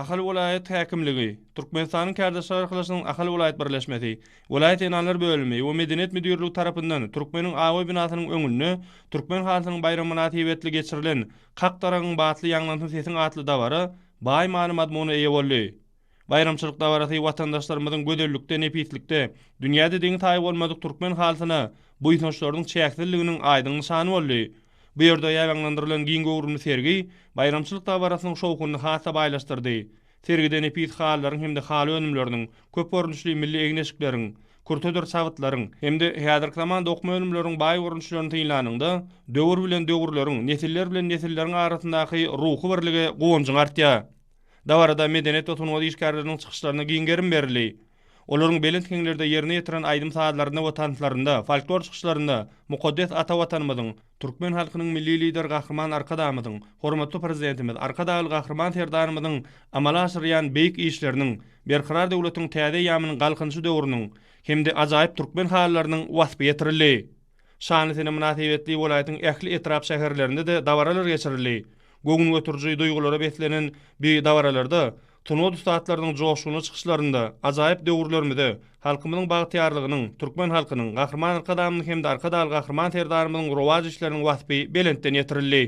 Ahal welaýat häkimligi, Türkmenistanyň Kärdeşler arkalaşygynyň Ahal welaýat birleşmesi, welaýat zenanlar bölümi we Medeniýet müdirligi tarapyndan Türkmeniň awy binasynyň öňünde Türkmen halysynyň baýramy mynasybetli geçirilen Kak daragyň batly ýaňlansyn sesiň atly dabara baý many-mazmuna eýe boldy. Baýramçylyk dabarasy watandaşlarymyzyň gözellikde, nepislikde, dünýäde deňi-taýy bolmadyk türkmen halysyna buýsançlarynyň çäksizliginiň aýdyň nyşany boldy. Bu ýerde ýaýbaňlandyrylan giň göwrümli sergi baýramçylyk dabarasynyň şowhunyny has-da baýlaşdyrdy. Sergide nepis halylaryň hem-de haly önümleriniň, köp görnüşli milli egin-eşikleriň, kürtedir çabytlaryň hem-de häzirki zaman dokma önümleriniň baý görnüşlerini synlanyňda, döwür bilen döwürleriň, nesiller bilen nesilleriň arasyndaky ruhy birlige guwanjyň artýar. Dabarada medeniýet we sungat işgärleriniň çykyşlaryna giň gerim berildi. Olaryň belent heňlerde ýerine ýetiren aýdym-sazlarynda we tanslarynda, folklor çykyşlarynda mukaddes ata Watanymyzyň, türkmen halkynyň Milli Lideri Gahryman Arkadagymyzyň, hormatly Prezidentimiz Arkadagly Gahryman Serdarymyzyň amala aşyrýan beýik işleriniň, Berkarar döwletiň täze eýýamynyň Galkynyşy döwrüniň hem-de ajaýyp türkmen halylarynyň waspy ýetirildi. Şanly sene mynasybetli welaýatyň ähli etrap-şäherlerinde-de dabaralar geçirildi. Göwün göteriji duýgulara beslenen bi dabaralarda sungat ussatlarynyň joşgunly çykyşlarynda ajaýyp döwürlerimize, halkymyzyň bagtyýarlygynyň, türkmen halkynyň, Gahryman Arkadagymyzyň hem-de Arkadagly Gahryman Serdarymyzyň rowaç işleriniň waspy belentden ýetirildi.